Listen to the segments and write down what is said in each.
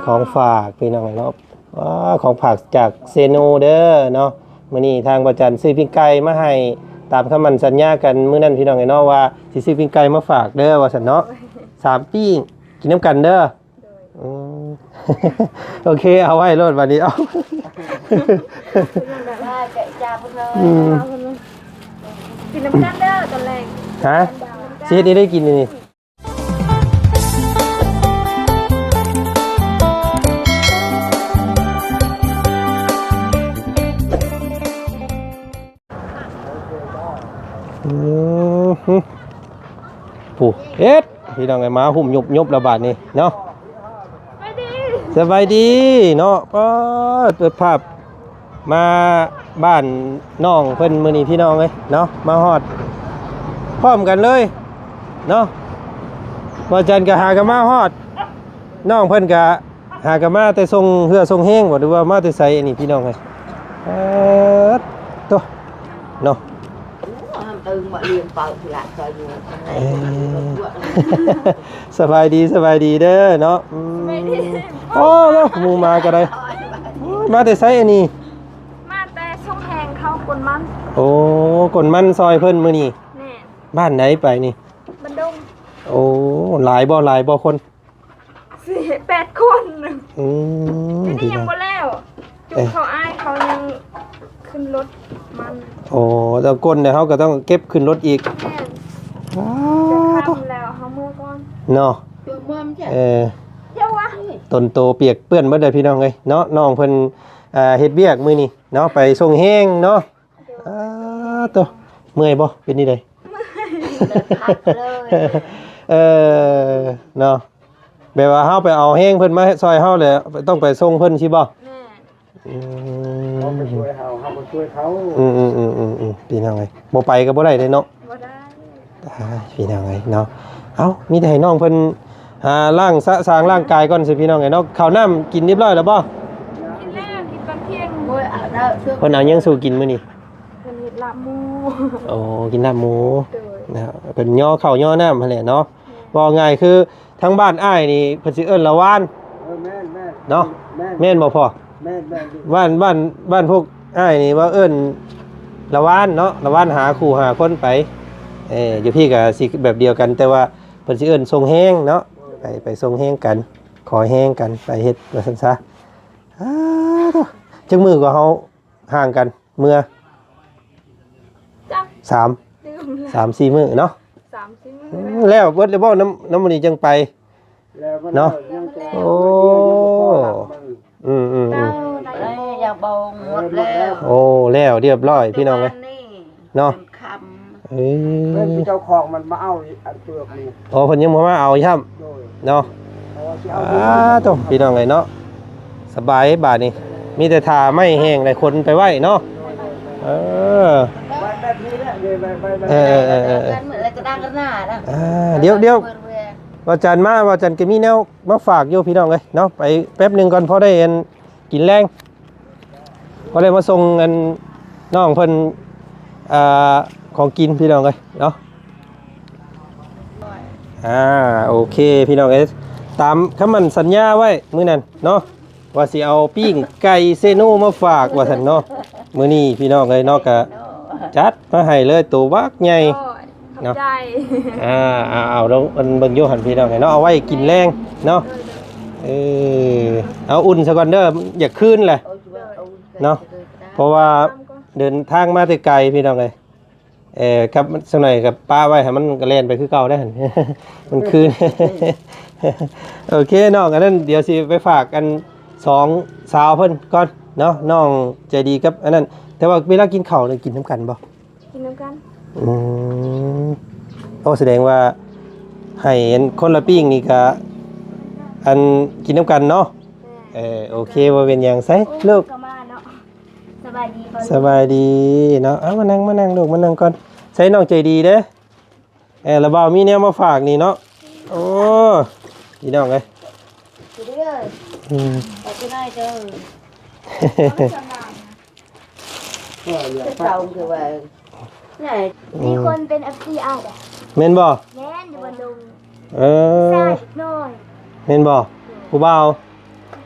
ຂອງຝາກພີ່ນ້ອງເນາະ. ວ້າ ຂອງຝາກຈາກເຊໂນເດີເນາະ. ມື້ນີ້ທາງບ່າວຈັນຊື້ປີ້ງໄກ່ມາໃຫ້ ຕາມຄຳໝັ້ນສັນຍາກັນມື້ນັ້ນພີ່ນ້ອງເນາະ ວ່າຊິຊື້ປີ້ງໄກ່ມາຝາກເດີວ່າຊັ້ນເນາະ. ສາມປີ້ງ ກິນນຳກັນເດີ. ໂດຍ ອືມ ໂອເຄ ເອົາໄວ້ໂລດບັດນີ້ ເອົາ ວ່າຈະ ຈາເພິ່ນວ່າ ອືມ ກິນນຳກັນເດີຕອນແລງ. ຮະ? ຊິເຮັດແນວໃດກິນນີ້? ອືມ ຜູ້ເຮັດ ພີ່ນ້ອງເອີຍ ມາຫຸ້ມຍຸບໆ ແລ້ວບາດນີ້ເນາະ. ສະບາຍດີ ສະບາຍດີເນາະ. ປາດ ເປີດພາບ ມາບ້ານນ້ອງເພິ່ນມື້ນີ້ພີ່ນ້ອງເອີຍເນາະ ມາຮອດພ້ອມກັນເລີຍເນາະ. ບ່າວຈັນກໍຫາກໍມາຮອດ ນ້ອງເພິ່ນກໍຫາກໍມາແຕ່ສົ່ງເຮືອສົ່ງແຮງບໍ ຫຼືວ່າມາແຕ່ໃສອັນນີ້ພີ່ນ້ອງເອີຍ? ເອີ ໂຕ ເນາະ. ເອີ ສະບາຍດີ ສະບາຍດີເດີເນາະ. ອືມ ສະບາຍດີ ໂອ້ ໝູ່ມາກໍໄດ້. ໂອ້ຍ ມາແຕ່ໃສອັນນີ້? ມາແຕ່ສົ່ງແຮງເຂົ້າກົນມັນ. ໂອ້ ກົນມັນຊ່ອຍເພິ່ນມື້ນີ້. ແມ່ນ. ບ້ານໃດໄປນີ້? ບ້ານດົງ. ໂອ້ ຫຼາຍບໍ່ ຫຼາຍບໍ່ຄົນ? ສີ່ ແປດຄົນ. ອືມ ດຽວນີ້ຍັງບໍ່ແລ້ວ ເອີ ເຂົາອ້າຍເຂົາຍັງຂຶ້ນລົດມັນ. ໂອ້ ແລ້ວກົນເນຍ ເຮົາກໍຕ້ອງເກັບຂຶ້ນລົດອີກ. ແມ່ນ. ວ້າ ຈະຄ່ຳແລ້ວ ເຮົາເມືອກ່ອນເນາະ. ເອີ ເຈົ້າວະ ຕົນໂຕປຽກເປື້ອນເບິດເລີຍພີ່ນ້ອງເອີຍເນາະ. ນ້ອງເພິ່ນ ເຮັດວຽກມື້ນີ້ເນາະ ໄປສົ່ງແຮງເນາະ. ໂດຍ. ອ້າ ໂຕ ເມື່ອຍບໍ່? ເປັນຈັ່ງໃດ? ເມື່ອຍ ເລີຍ. ເອີ ເນາະ ແບບວ່າເຮົາໄປເອົາແຮງເພິ່ນມາຊ່ອຍເຮົາແຫຼະ ຕ້ອງໄປສົ່ງເພິ່ນຊີ້ບໍ່? ແມ່ນ. ອືມ ເຮົາໄປຊ່ວຍເຮົາ ເຮົາກໍຊ່ວຍເຂົາ. ອືມໆໆໆ ພີ່ນ້ອງເອີຍ ບໍ່ໄປກໍບໍ່ໄດ້ເດ້ເນາະ. ບໍ່ໄດ້. ອ້າຍ ພີ່ນ້ອງເອີຍເນາະ. ເອົ້າ ມີແຕ່ໃຫ້ນ້ອງເພິ່ນ ອ່າ ລ້າງສະສາງຮ່າງກາຍກ່ອນຊິພີ່ນ້ອງເອີຍເນາະ. ເຂົ້ານ້ຳກິນຮຽບຮ້ອຍແລ້ວບໍ່? ກິນແລ້ວ ກິນຕອນທ່ຽງ. ໂອ້ຍ ເອົາແລ້ວ ເພິ່ນເອົາຫຍັງສູ່ກິນມື້ນີ້? ເພິ່ນເຮັດລາບໝູ. ໂອ້ ກິນລາບໝູ. ໂດຍ. ນະ ເພິ່ນຍໍເຂົ້າຍໍນ້ຳຫັ້ນແຫຼະເນາະ. ແມ່ນ. ເວົ້າງ່າຍຄືທາງບ້ານອ້າຍນີ້ເພິ່ນຊິເອີ້ນລະວານ. ເອີ ແມ່ນໆ ເນາະ. ແມ່ນ ແມ່ນບໍ່ພໍ່? ແມ່ນໆ ບ້ານ ບ້ານ ບ້ານພວກອ້າຍນີ້ວ່າເອີ້ນລະວານເນາະ ລະວານຫາຄູ່ຫາຄົນໄປ. ເອີ ຢູ່ພີ້ກໍຊິແບບດຽວກັນ ແຕ່ວ່າເພິ່ນຊິເອີ້ນສົ່ງແຮງເນາະ. ໄປ ໄປສົ່ງແຮງກັນ ຂໍແຮງກັນ ໄປເຮັດວ່າຊັ້ນຊະ. ອ້າ ໂທ້ ຈັກມື້ກວ່າເຮົາຫ່າງກັນເມືອ? ຈັກ ສາມ ລືມແລ້ວ ສາມສີ່ມື້ເນາະ. ສາມສີ່ມື້. ອືມ ແລ້ວເບິດແລ້ວບໍ່? ນຳ ນຳມື້ນີ້ຈັ່ງໄປ. ແລ້ວມັນ ເນາະ ຍັງແຕ່ ໂອ້ ອືມໆໆ ເຈົ້າໄດ້ ເອີ ຢາກເບົາໝົດແລ້ວ. ໂອ້ ແລ້ວຮຽບຮ້ອຍພີ່ນ້ອງເອີຍ ເນາະ. ເອີ ເພິ່ນເຈົ້າຂອງມັນມາເອົາອັນເປືອກນີ້. ໂອ້ ເພິ່ນຍັງບໍ່ມາເອົາຊ້ຳ. ໂດຍ. ເນາະ. ເພາະວ່າຊິເອົາ ອ້າ ໂທ້ ພີ່ນ້ອງເອີຍເນາະ ສະບາຍບາດນີ້ ມີແຕ່ຖ້າໄມ້ແຫ້ງແລ້ວຂົນໄປໄວ້ເນາະ. ເອີ ໄວ້ແບບນີ້ແຫຼະ ໄວ້ ໄວ້ ໄວ້ ເອີ ເອີ ເອີ ເອີ ເອີ ກັນມື້ລະກະດັງກັນໜ້ານະ. ອ່າ ດຽວ ດຽວ ເປີດແວ ວ່າຈັນມາ ວ່າຈັນກໍມີແນວມາຝາກຢູ່ພີ່ນ້ອງເອີຍເນາະ. ໄປແປັບໜຶ່ງກ່ອນ ພໍໄດ້ອັນກິນແລງ ກໍເລີຍມາສົ່ງອັນນ້ອງເພິ່ນ ອ່າ ຂອງກິນພີ່ນ້ອງເອີຍເນາະ. ອ່າ ໂອເຄພີ່ນ້ອງເອີຍ ຕາມຄຳໝັ້ນສັນຍາໄວ້ມື້ນັ້ນເນາະ ວ່າຊິເອົາປີ້ງໄກ່ເຊໂນມາຝາກວ່າຊັ້ນເນາະ. ມື້ນີ້ພີ່ນ້ອງເອີຍເນາະ ກະຈັດມາໃຫ້ເລີຍ ໂຕບັກໃຫຍ່. ໂອ້ຍ ຂອບໃຈເນາະ. ອ່າ ເອົາ ເອົາ ເບິ່ງຢູ່ຫັ້ນພີ່ນ້ອງເນາະ ເອົາໄວ້ກິນແລງເນາະ. ເອີ ເອົາອຸ່ນຊະກ່ອນເດີ ຢາກຄືນແຫຼະເນາະ ເພາະວ່າເດີນທາງມາແຕ່ໄກພີ່ນ້ອງເອີຍ. ເອີ ຄັບ ສັກໜ້ອຍກໍປະໄວ້ໃຫ້ມັນກໍແລ່ນໄປຄືເກົ່າໄດ້ຫັ້ນ ມັນຄືນ. ໂອເຄນ້ອງ ອັນນັ້ນດຽວຊິໄປຝາກອັນສອງສາວເພິ່ນກ່ອນເນາະ ນ້ອງໃຈດີກັບອັນນັ້ນ. ແຕ່ວ່າເວລາກິນເຂົ້ານີ້ກິນນຳກັນບໍ່? ກິນນຳກັນ. ອືມ ໂອ້ ສະແດງວ່າໃຫ້ອັນຄົນລະປີ້ງນີ້ກະອັນກິນນຳກັນເນາະ. ແມ່ນ. ເອີ ໂອເຄ ບໍ່ເປັນຫຍັງ. ໃສລູກ? ໂອ້ ກໍມາເນາະ. ສະບາຍດີ ສະບາຍດີເນາະ. ເອົາ ມານັ່ງ ມານັ່ງລູກ ມານັ່ງກ່ອນ. ໃສນ້ອງໃຈດີເດ້? ເອີ ລະບ່າວມີແນວມາຝາກນີ້ເນາະ. ໂອ້ ພີ່ນ້ອງເອີຍ ດີເດີ. ອືມ ຂອບໃຈເດີ. ເຈົ້າຄືວ່າ ມີຄົນເປັນເອັຟຊີອ້າຍເດ້. ແມ່ນບໍ່? ແມ່ນ ຢູ່ບ້ານດົງ. ເອີ ຜູ້ຊາຍເດັກນ້ອຍ. ແມ່ນບໍ່? ຜູ້ບ່າວ? ຜູ້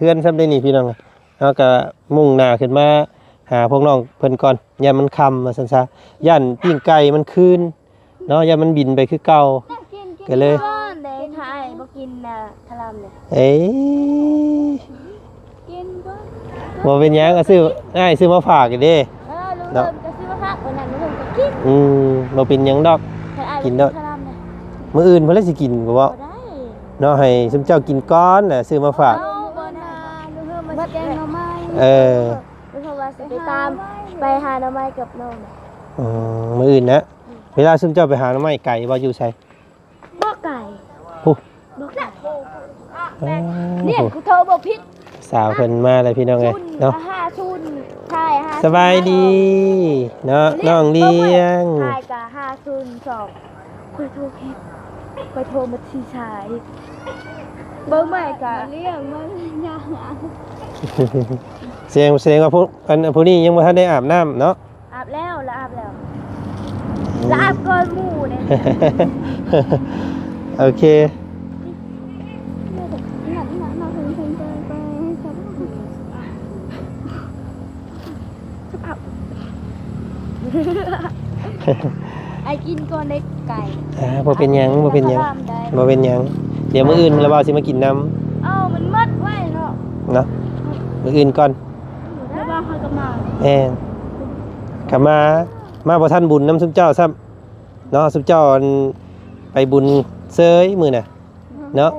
ເຮືອນຊ້ຳເດ້ນີ້ພີ່ນ້ອງ. ເຮົາກໍມຸ່ງໜ້າຂຶ້ນມາຫາພວກນ້ອງເພິ່ນກ່ອນ ຢ້ານມັນຄ່ຳວ່າຊັ້ນຊະ ຢ້ານປີ້ງໄກ່ມັນຄືນເນາະ ຢ້ານມັນບິນໄປຄືເກົ່າ ກໍເລີຍ ກິນກ່ອນເດ້ ຖ້າອ້າຍບໍ່ກິນນະ ຄະລຳເດ້. ເອີຍ ກິນກ່ອນ ບໍ່ເປັນຫຍັງ ເອົາຊື້ ອ້າຍຊື້ມາຝາກຢູ່ເດ້. ເອີ ລຸງເນາະ ເພິ່ນກໍຊື້ມາຝາກ ວັນນັ້ນລຸງເພິ່ນກໍກິນ. ອືມ ບໍ່ເປັນຫຍັງດອກ ໃຫ້ອ້າຍ ກິນເນາະ ກິນຄະລຳເດ້. ມື້ອື່ນເພິ່ນລະຊິກິນບໍ່ ບໍ່ໄດ້ເນາະ ໃຫ້ຊຸມເຈົ້າກິນກ່ອນ ແລ້ວຊື້ມາຝາກ. ເອົາ ບໍ່ນະ ລຸງເພິ່ນມາແກງໜໍ່ໄມ້. ເອີ ເພາະວ່າຊິໄປຕາມ ໄປຫາໜໍ່ໄມ້ກັບນ້ອງ. ອືມ ມື້ອື່ນນະ. ອືມ ເວລາຊຸມເຈົ້າໄປຫາໜໍ່ໄມ້ໄກບໍ່ ຢູ່ໃສ? ບໍ່ໄກ ພຸ້ນ ບໍ່ໄກ. ເອີ ນີ້ ໂອ້ ກູໂທບໍ່ຜິດ ສາວເພິ່ນມາແລ້ວພີ່ນ້ອງເອີຍເນາະ. ສະບາຍດີເນາະ ນ້ອງລ້ຽງ ຂ້ອຍກໍຫ້າສູນສອງ ຂ້ອຍໂທຜິດ ຂ້ອຍໂທໝົດສີ່ສາຍ. ເບິ່ງໃໝ່ກະ ສະແດງ ສະແດງວ່າຜູ້ ອັນ ອັນຜູ້ນີ້ຍັງບໍ່ທັນໄດ້ອາບນ້ຳເນາະ. ອາບແລ້ວ ລະອາບແລ້ວ ອືມ ລະອາບກ່ອນໝູ່ເດ້. ໂອເຄ ອ້າຍກິນກ່ອນໄດ້ໄກ່. ອ່າ ບໍ່ເປັນຫຍັງ ບໍ່ເປັນຫຍັງ ບໍ່ເປັນຫຍັງ. ດຽວມື້ອື່ນລະບ່າວຊິມາກິນນຳ. ເອົາ ມັນໝົດໄວເນາະ ເນາະ ມື້ອື່ນກ່ອນ. ແລ້ວວ່າເຮົາກໍມາ ແມ່ນ ກໍມາ ມາບໍ່ທັນບຸນນຳຊຸມເຈົ້າຊ້ຳເນາະ. ຊຸມເຈົ້າ ອັນ ໄປບຸນເຊີຍມື້ນະເນາະ.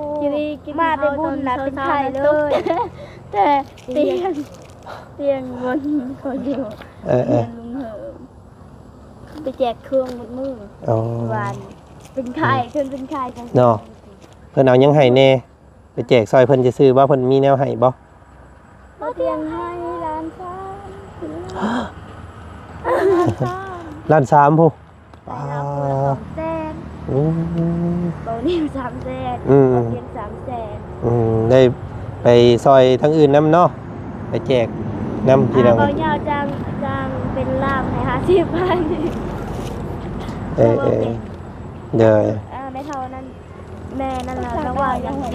ມາແຕ່ບຸນນະເປັນໄຂ້ເລີຍ ແຕ່ຕຽງ ຕຽງບົນເຂົາຢູ່. ເອີ ຕຽງລຸງເຫີມ ໄປແຈກເຄື່ອງໝົດມື້. ອໍ ວານເປັນໄຂ້ ເພິ່ນເປັນໄຂ້ເນາະ. ເພິ່ນເອົາຫຍັງໃຫ້ແດ່? ໄປແຈກຊ່ອຍເພິ່ນຊື່ໆບໍ່? ເພິ່ນມີແນວໃຫ້ບໍ່? ບໍ່ຕຽງໃຫ້ລ້ານສາມ ລ້ານສາມພຸ້ນ. ໄປລາວພຸ້ນສອງແສນ. ອືມ ເບົານິວສາມແສນ. ອືມ ເບົາຕຽງສາມແສນ. ອືມ ໄດ້ໄປຊ່ອຍທາງອື່ນນຳເນາະ ໄປແຈກນຳພີ່ນ້ອງ. ອ່າ ເບົາຍາວຈ້າງ ຈ້າງເປັນລ່າມໃຫ້ຫ້າສິບພັນ. ເອີ ເອີ ໂດຍ ອ່າ ແມ່ເຖົ້ານັ້ນ ແມ່ນັ້ນລະ ລະວ່າຫຍັງ ອາ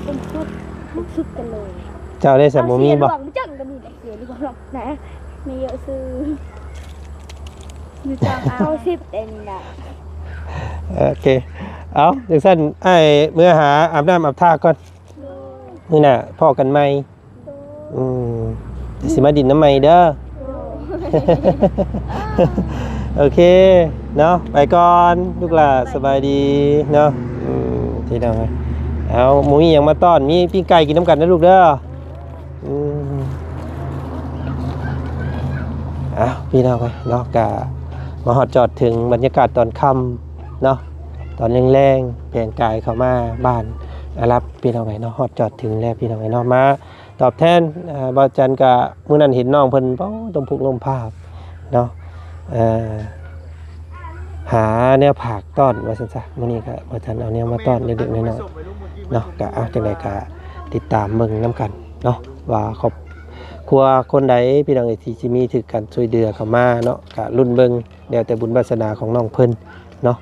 ເປັນຊຸດ ເປັນຊຸດກັນເລີຍ. ເຈົ້າໄດ້ສະ ບໍ່ມີບໍ່? ຈັງກໍມີແຕ່ເສືອຫຼືບໍ່ນະ ມີເຍາະຊື່ ມີຈັງ ເອົາສິບເອັດນີ້ນະ. ໂອເຄ ເອົາ ຈັ່ງຊັ້ນອ້າຍເມືອຫາອາບນ້ຳອາບທ່າກ່ອນ. ໂດຍ ມື້ໜ້າພໍ້ກັນໃໝ່. ອືມ ຊິມາດິນນຳໃໝ່ເດີ. ໂອເຄເນາະ ໄປກ່ອນລູກຫຼ້າ ສະບາຍດີເນາະ. ອືມ ພີ່ນ້ອງເອີຍ ເອົາ ໝູ່ມີຫຍັງມາຕ້ອນ ມີປີ້ງໄກ່ກິນນຳກັນເດີລູກເດີ. ອືມ ເອົາ ພີ່ນ້ອງເອີຍເນາະ ກະມາຮອດຈອດເຖິງບັນຍາກາດຕອນຄ່ຳເນາະ ຕອນແລງໆ ແປງກາຍເຂົ້າມາບ້ານອາລັບ ພີ່ນ້ອງເອີຍເນາະ. ຮອດຈອດເຖິງແລ້ວ ພີ່ນ້ອງເອີຍເນາະ ມາ ຕອບແທນ ເອີ ບ່າວຈັນກະ ມື້ນັ້ນເຫັນນ້ອງເພິ່ນ ໂອ້ ລົມພຸກລົມພາບເນາະ ເອີ ຫາແນວຝາກຕ້ອນວ່າຊັ້ນຊະ. ມື້ນີ້ກະ ບ່າວຈັນເອົາແນວມາຕ້ອນເລັກໆນ້ອຍໆເນາະ. ກະ ເອົາ ຈັ່ງໃດກະຕິດຕາມເບິ່ງນຳກັນເນາະ ວ່າຄອບຄົວຄົນໃດ ພີ່ນ້ອງເອີຍ ທີ່ຊິມີຖືກການຊ່ວຍເຫຼືອເຂົ້າມາເນາະ. ກະລຸ້ນເບິ່ງ ແລ້ວແຕ່ບຸນວາສະໜາຂອງນ້ອງເພິ່ນເນາະ.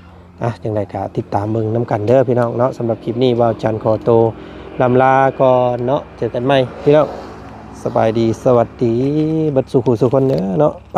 ອ່ະ ຈັ່ງໃດກໍຕິດຕາມເບິ່ງນຳກັນເດີພີ່ນ້ອງເນາະ. ສຳລັບຄລິບນີ້ ບ່າວຈັນຂໍໂຕລ່ຳລາກ່ອນເນາະ. ເຈີກັນໃໝ່ພີ່ນ້ອງ. ສະບາຍດີ ສະຫວັດດີ ເບິດສູ່ຜູ້ສູ່ຄົນເດີເນາະ. ໄປ.